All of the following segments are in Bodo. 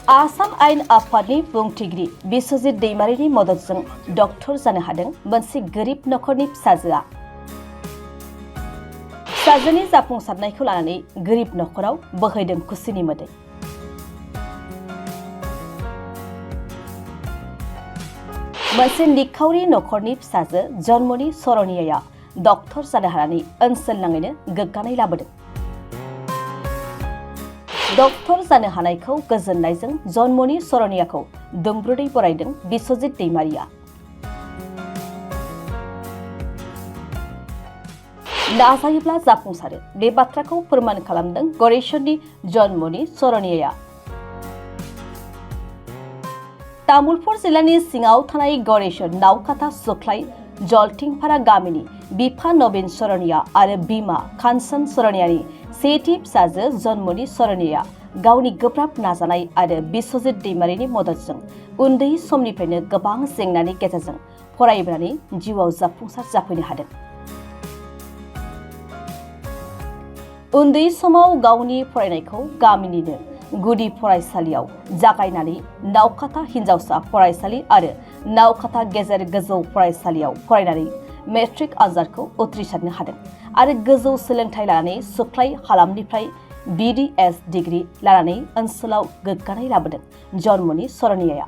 आसाम आयेन आफादनि बुंथिगिरि बिश्वजित दैमारिनि मददजों डक्टर जानो हादों मोनसे गोरिब नखरनि फिसाजोआ। फिसाजोनि जाफुंसारनायखौ लानानै गोरिब नखराव बोहैदों खुसिनि मोदै। मोनसे निखावरि नखरनि फिसाजो जन्मनि सरनियाया डक्टर जानो हानानै ओनसोल नाङैनो गोग्गानाय लाबोदों। डक्टर जानो हानायखौ गोजोननायजों जन्मनि सरनियाखौ दुंब्रुदै बरायदों बिश्वजित दैमारिया। नाजायोब्ला जाफुंसारो बे बाथ्राखौ फोरमान खालामदों गरेश्वरनि जन्मनि सरनियाया। तामुलपुर जिल्लानि सिङाव थानाय गरेश्वर नावकाथा सुख्लाय जलथिंफारा गामिनि बिफा नवीन सरनिया आरो बिमा खानसन सरनियानि सेथि फिसाजो जन्मनि सरनिया गावनि गोब्राब नाजानाय आरो बिश्वजित दैमारिनि मददजों उन्दै समनिफ्रायनो गोबां जेंनानि गेजेरजों फरायबोनानै जिउआव जाफुंसार जाफैनो हादों। उन्दै समाव गावनि फरायनायखौ गामिनिनो गुदि फरायसालियाव जागायनानै नावकाथा हिनजावसा फरायसालि आरो नावकाथा गेजेर गोजौ फरायसालियाव फरायनानै मेट्रिक आनजादखौ उथ्रिसारनो हादों आरो गोजौ सोलोंथाइ लानानै सुख्लाय हालामनिफ्राय BDS डिग्री लानानै ओनसोलाव गोग्गानाय लाबोदों जन्मनि सरनियाया।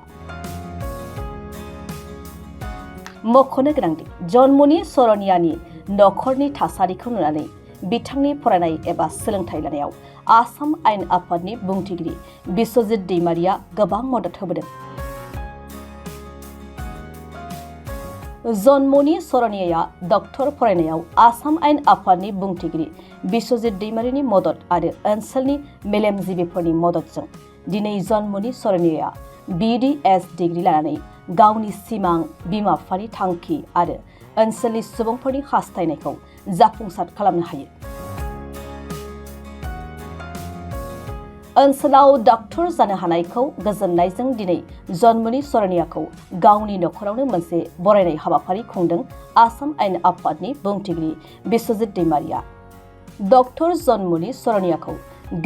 मख'नो गोनांदि जन्मनि सरनियानि नखरनि थासारिखौ नुनानै बिथांनि फरायनाय एबा सोलोंथाइ लानायाव आसाम आयेन आफादनि बुंथिगिरि बिश्वजित दैमारिया गोबां मदद होबोदों। जन्मनि सरनियाया डक्टर फरायनायाव आसाम आयेन आफादनि बुंथिगिरि बिश्वजित दैमारिनि मदद आरो ओनसोलनि मेलेमजिबिफोरनि मददजों दिनै जन्मनि सरनियाया BDS डिग्री लानानै गावनि सिमां बिमा बिफानि थांखि आरो ओनसोलनि सुबुंफोरनि हास्थायनायखौ जाफुंसार खालामनो हायो। ओनसोलाव डक्टर जानो हानायखौ गोजोननायजों दिनै जन्मनि सरनियाखौ गावनि नखरावनो मोनसे बरायनाय हाबाफारि खुंदों आसाम आयेन आफादनि बुंथिगिरि बिश्वजित दैमारिया। डक्टर जन्मनि सरनियाखौ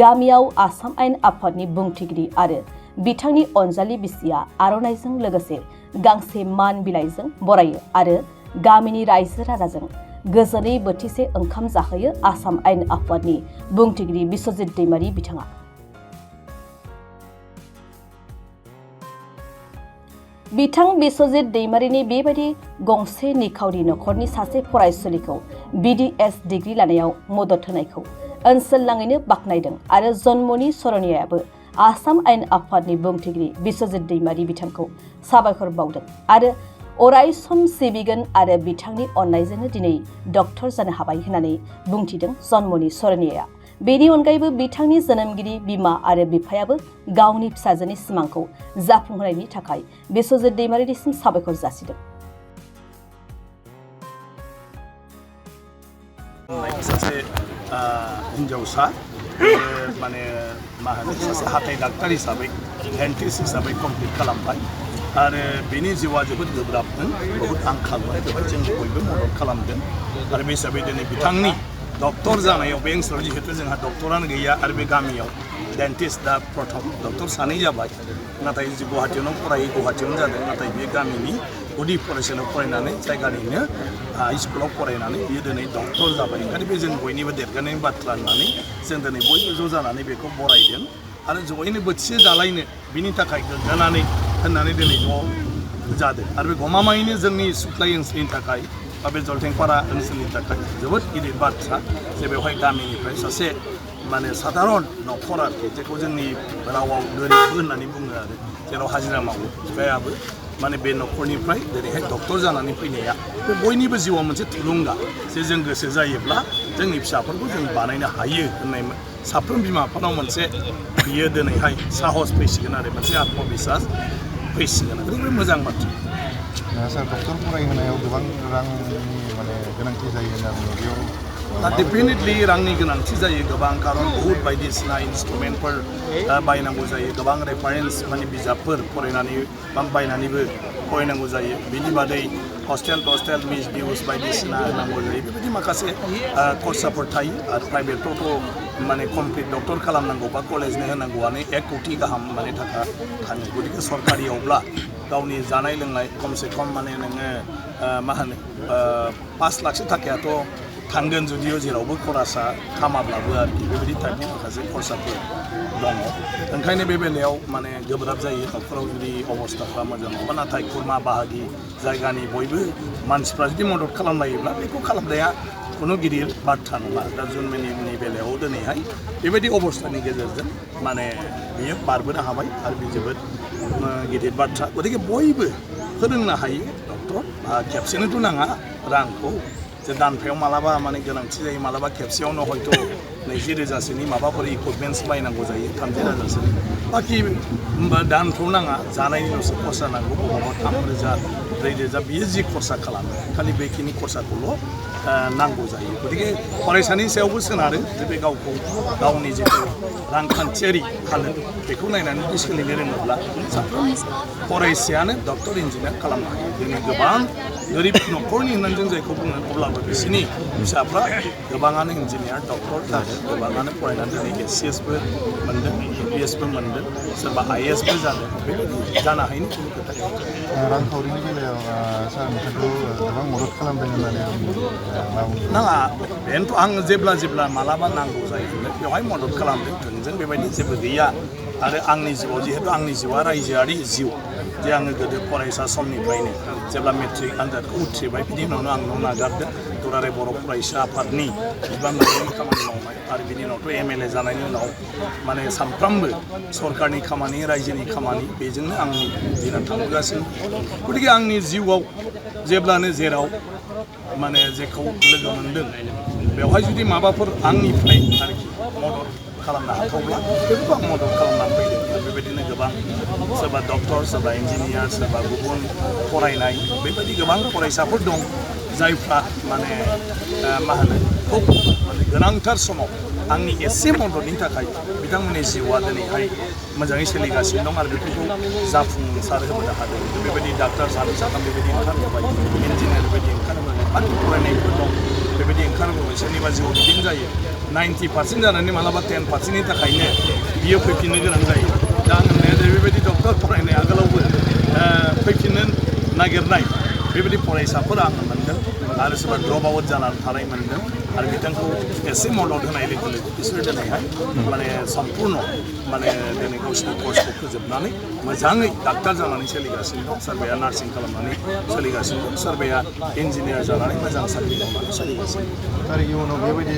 गामियाव आसाम आयेन आफादनि बुंथिगिरि आरो बिथांनि अनजालि बिसिया आर'नाइजों लोगोसे गांसे मान बिलाइजों बरायो आरो गामिनि रायजो राजाजों गोजोनै बोथिसे ओंखाम जाहोयो आसाम आयेन आफादनि बुंथिगिरि बिश्वजित दैमारि बिथाङा। बिथां बिश्वजित दैमारिनि बेबायदि गंसे निखावरि नखरनि सासे फरायसुलिखौ BDS डिग्री लानायाव मदद होनायखौ ओनसोल नाङैनो बाख्नायदों आरो जन्मनि सरनियायाबो आसाम आयेन आफादनि बुंथिगिरि बिश्वजित दैमारि बिथांखौ साबायखर बावदों आरो अराय सम सिबिगोन आरो बिथांनि अननायजोंनो दिनै डक्टर जानो हाबाय होननानै बुंथिदों जन्मनि सरनियाया। बेनि अनगायैबो बिथांनि जोनोमगिरि बिमा आरो बिफायाबो गावनि फिसाजोनि सिमांखौ जाफुंहोनायनि थाखाय बिश्वजित दैमारिनिसिम साबायखर जासिदों। सासे हिनजावसा माने मा होनो सासे हाथाइ डाक्टार हिसाबै डेन्टिस्ट हिसाबै कमप्लिट खालामबाय आरो बेनि जिउआ जोबोद गोब्राबमोन, बहुद आंखालमोन, बेवहाय जों बयबो मदद खालामदों आरो बे हिसाबै दिनै बिथांनि डक्टर जानायाव बे ओनसोलाव जिहेतु जोंहा डक्टरानो गैया आरो बे गामियाव डेन्टिस्ट दा प्रथम डक्टर सानै जाबाय, नाथाय गुवाहाटियावनो फरायो, गुवाहाटियावनो जादों, नाथाय बे गामिनि गुदि फरायसालियाव फरायनानै जायगानिनो स्कुलाव फरायनानै बियो दिनै डक्टर जाबाय। ओंखायनो बे जों बयनिबो देरगानायनि बाथ्रा होननानै जों दिनै बयबो ज' जानानै बेखौ बरायदों आरो जयैनो बोथिसे जालायनो बिनि थाखाय गोग्गानानै होननानै दिनै न'आव जादों आरो बे गमामायैनो जोंनि सुख्लाय ओनसोलनि थाखाय बा बे जलथिंफारा ओनसोलनि थाखाय जोबोद गिदिर बाथ्रा जे बेवहाय गामिनिफ्राय सासे माने साधारन नखर आरोखि जेखौ जोंनि रावाव गोरिबबो होननानै बुङो आरो जेराव हाजिरा मावो बिफायाबो माने बे नखरनिफ्राय दिनैहाय डक्टर जानानै फैनाया बे बयनिबो जिउआव मोनसे थुलुंगा जे जों गोसो जायोब्ला जोंनि फिसाफोरखौ जों बानायनो हायो होननाय साफ्रोम बिमा बिफानाव मोनसे बियो दिनैहाय साहस फैसिगोन आरो मोनसे आत्मबिश्वास फैसिगोन। ओरैनो मोजां बाथ्रा। सार डक्टर फरायहोनायाव गोबां रांनि माने गोनांथि जायो होनना बुङो बेयाव डेफिनेटलि रांनि गोनांथि जायो गोबां, खारन बहुत बायदिसिना इन्सट्रुमेन्टफोर बायनांगौ जायो, गोबां रेफारेन्स माने बिजाबफोर फरायनानै बा बायनानैबो फरायनांगौ जायो। बिनि बादै हस्टेल मिस डिउस बायदिसिना होनांगौ जायो। बेबायदि माखासे खरसाफोर थायो आरो प्राइभेटफ्रावथ' माने कमप्लिट डक्टर खालामनांगौबा कलेजनो होनांगौआनो 1 कोटी गाहाम माने थाखा थाङो गतिके सरकारियावब्ला गावनि जानाय लोंनाय खमसे खम माने नोङो मा होनो 5 लाखसो थाखायाथ' थांगोन जुदियो जेरावबो खरसा खामाब्लाबो आरोखि बेबायदि टाइपनि माखासे खरसाफोर दङ ओंखायनो बे बेलायाव माने गोब्राब जायो न'खराव जुदि अबस्थाफ्रा मोजां नङा नाथाय खुरमा बाहागि जायगानि बयबो मानसिफ्रा जुदि मदद खालामलायोब्ला बेखौ खालामनाया कुनु गिदिर बाथ्रा नङा दा जुनमेनिनि बेलायाव दिनैहाय बेबायदि अबस्थानि गेजेरजों माने बियो बारबोनो हाबाय आरो बे जोबोद गिदिर बाथ्रा गतिके बयबो फोरोंनो हायो डक्टर खेबसेनोथ' नाङा रांखौ जे दानफायाव मालाबा माने गोनांथि जायो मालाबा खेबसेयावनो हयथ' 20,000सोनि माबाफोर इकुइपमेन्टस बायनांगौ जायो 30,000सोनि बाखि दानफ्राव नाङा जानायनिल'सो खरसा नांगौ बबावबा 3,000 4,000 बियो जि खरसा खालामो खालि बेखिनि खरसाखौल' नांगौ जायो गतिके फरायसानि सायावबो सोनारो जे बे गावखौ गावनि जिथु रांखान्थियारि हालोद बेखौ नायनानै जुदि सोलिनो रोङोब्ला साफ्रोम फरायसायानो डक्टर इन्जिनियार खालामनो हायो दिनै गोबां गोरिब न'खरनि होननानै जों जायखौ बुङो अब्लाबो बिसोरनि फिसाफ्रा गोबाङानो इन्जिनियार डक्टर जादों गोबाङानो फरायनानै दिनै SCSबो मोनदों APSबो मोनदों सोरबा IASबो जादों बेबायदि जानो हायिनि खुनु खोथा गैया रांखावरिनि बेलायाव सार नोंथांखौ गोबां मदद खालामदों होननानै नाङा बेनोथ' आं जेब्ला मालाबा नांगौ जायो बेवहाय मदद खालामदों थोंजों बेबायदि जेबो गैया आरो आंनि जिउआव जिहेतु आंनि जिउआ रायजोआरि जिउ जे आङो गोदो फरायसा समनिफ्रायनो जेब्ला मेट्रिक आनजादखौ उथ्रिबाय बिनि उनावनो आं न' नागारदों दुलाराय बर' फरायसा आफादनि बिबान लानायनि खामानि मावनाय आरो बिनि उनावथ' MLA जानायनि उनाव माने सानफ्रामबो सरकारनि खामानि रायजोनि खामानि बेजोंनो आंनि दिना थांबोगासिनो गतिके आंनि जिउआव जेब्लानो जेराव माने जेखौ लोगो मोनदों बेवहाय जुदि माबाफोर आंनिफ्राय आरोखि मदद खालामनो हाथावब्ला बेखौ आं मदद खालामनानै फैदों बेबायदिनो गोबां सोरबा डक्टर सोरबा इन्जिनियार सोरबा गुबुन फरायनाय बेबायदि गोबां फरायसाफोर दं जायफ्रा माने मा होनो खुब माने गोनांथार समाव आंनि एसे मददनि थाखाय बिथांमोननि जिउआ दिनैहाय मोजाङै सोलिगासिनो दं आरो बेफोरखौ जाफुंसार होबोनो हादों बेबायदि डाक्टार सानै साथाम बेबायदि ओंखारबोबाय इन्जिनियार बेबायदि ओंखारबोबाय बाखि फरायनायफोर दं बेबायदि ओंखारबोबाय सोरनिबा जिउआव बिदिनो जायो 90% जानानै मालाबा 10%नि थाखायनो बियो फैफिननो गोनां जायो दा आं होननाया बेबायदि डक्टर फरायनाय आगोलावबो फैफिननो नागिरनाय बेबायदि फरायसाफोर आङो मोनदों आरो सोरबा ड्रप आउट जानानै थानाय मोनदों आरो बिथांखौ एसे मदद होनाय लोगो लोगो बिसोरो दिनैहाय माने सम्पुर्ण माने दिनै गावसोरनि कर्सखौ फोजोबनानै मोजाङै डाक्टार जानानै सोलिगासिनो दं सोरबाया नार्सिं खालामनानै सोलिगासिनो दं सोरबाया इन्जिनियार जानानै मोजां साख्रि मावनानै सोलिगासिनो दं आरो इयुनाव बेबायदि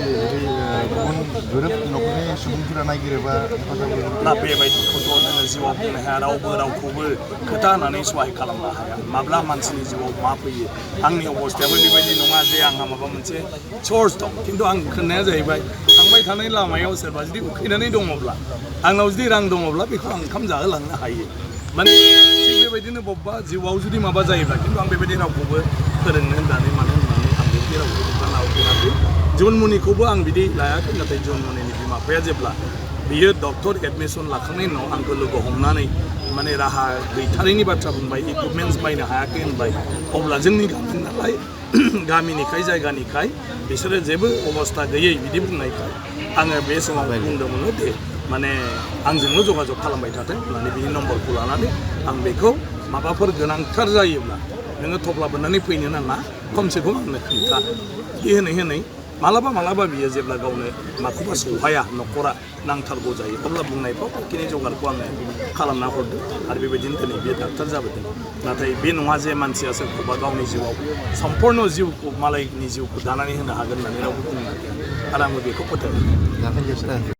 गुबुन गोरिब न'खरनि सुबुंफोरा नागिरोबा ना बेबायदिखौथ' नोङो जिउआव बुंनो हाया रावबो रावखौबो खोथा होनानै सहाय खालामनो हाया माब्ला मानसिनि जिउआव मा फैयो आंनि अबस्थायाबो बेबायदि नङा जे आंहा माबा मोनसे सर्स दं खिन्थु आं खोन्नाया जाहैबाय थांबाय थानाय लामायाव सोरबा जुदि उखैनानै दङब्ला आंनाव जुदि रां दङब्ला बेखौ आं ओंखाम जाहोलांनो हायो माने थिग बेबायदिनो बबेबा जिउआव जुदि माबा जायोब्ला खिन्थु आं बेबायदि रावखौबो फोरोंनो होननानै मानो होननानै आं बेबायदि रावखौ लाफेराखै जुनमुनिखौबो आं बिदि लायाखै नाथाय जुनमुनिनि बिमा बिफाया जेब्ला बियो डक्टर एडमिसन लाखांनायनि उनाव आंखौ लोगो हमनानै माने राहा गैथारैनि बाथ्रा बुंबाय इकुइपमेन्टस बायनो हायाखै होनबाय अब्ला जोंनि गामि नालाय गामिनिखाय जायगानिखाय बिसोरो जेबो अबस्था गैयै बिदि बुंनायखाय आङो बे समाव बुंदोंमोन दे माने आंजोंल' जगाजग खालामबाय थाथों होननानै बिनि नम्बरखौ लानानै आं बेखौ माबाफोर गोनांथार जायोब्ला नोङो थफ्ला बोननानै फैनो नाङा खमसे खम आंनो खोन्था बिदि होनै मालाबा बियो जेब्ला गावनो माखौबा सहाया न'खरा नांथारगौ जायो अब्ला बुंनायफ्राव बेखिनि जगारखौ आङो खालामना हरदों आरो बेबायदिनो दिनै बियो डाक्टार जाबोदों नाथाय बे नङा जे मानसिया सोरखौबा गावनि जिउआव सम्पूर्ण जिउखौ मालायनि जिउखौ दानानै होनो हागोन होननानै रावबो बुंनो हाया आरो आंबो बेखौ फोथायो